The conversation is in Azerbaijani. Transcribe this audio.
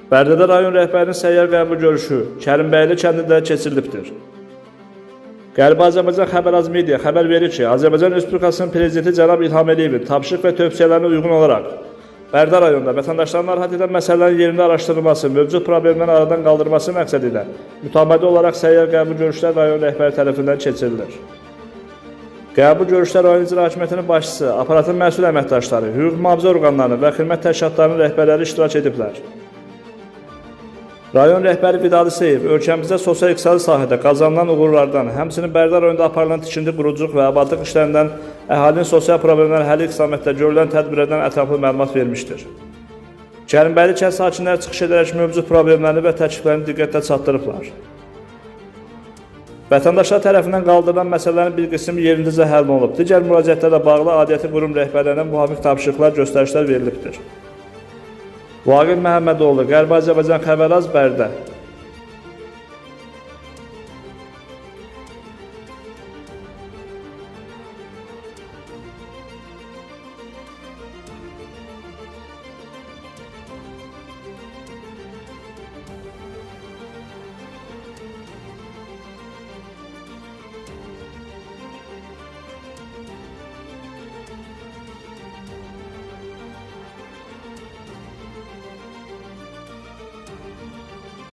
Bərdədə rayon rəhbərinin səyyar qəbul görüşü Kərimbəyli kəndində keçirilibdir. Qərbi Azərbaycan Xəbər Az Media xəbər verir ki, Azərbaycan Respublikasının Prezidenti cənab İlham Əliyevin tapşırıq və tövsiyələrinə uyğun olaraq Bərdə rayonunda vətəndaşların narahat edən məsələlərin yerində araşdırılması, mövcud problemlərin aradan qaldırılması məqsədi ilə mütəmadi olaraq səyyar qəbul görüşlər rayon rəhbəri tərəfindən keçirilir. Qəbul görüşlər rayon icra hakimiyyətinin başçısı, aparatın məsul əməkdaşları, hüquq mühafizə orqanlarının və xidmət təşkilatlarının rəhbərləri iştirak ediblər. Rayon rəhbəri Vidadi Seyiv ölkəmizdə sosial-iqtisadi sahədə qazanılan uğurlardan, həmçinin Bərdə rayonunda aparılan tikinti, quruculuq və abadlıq işlərindən, əhalinin sosial problemlərin həlli istiqamətində görülən tədbirlərdən ətraflı məlumat vermişdir. Kərimbəyli kənd sakinləri çıxış edərək mövcud problemlərini və təkliflərini diqqətə çatdırıblar. Vətəndaşlar tərəfindən qaldırılan məsələlərin bir qismi yerindəcə həll olunub. Digər müraciətlərlə bağlı aidiyyəti qurum rəhbərlərinə müvafiq tapşırıqlar, göstərişlər verilibdir. Vaqif Məhəmmədoğlu, Qərbi Azərbaycan Xəbər Az, Bərdə.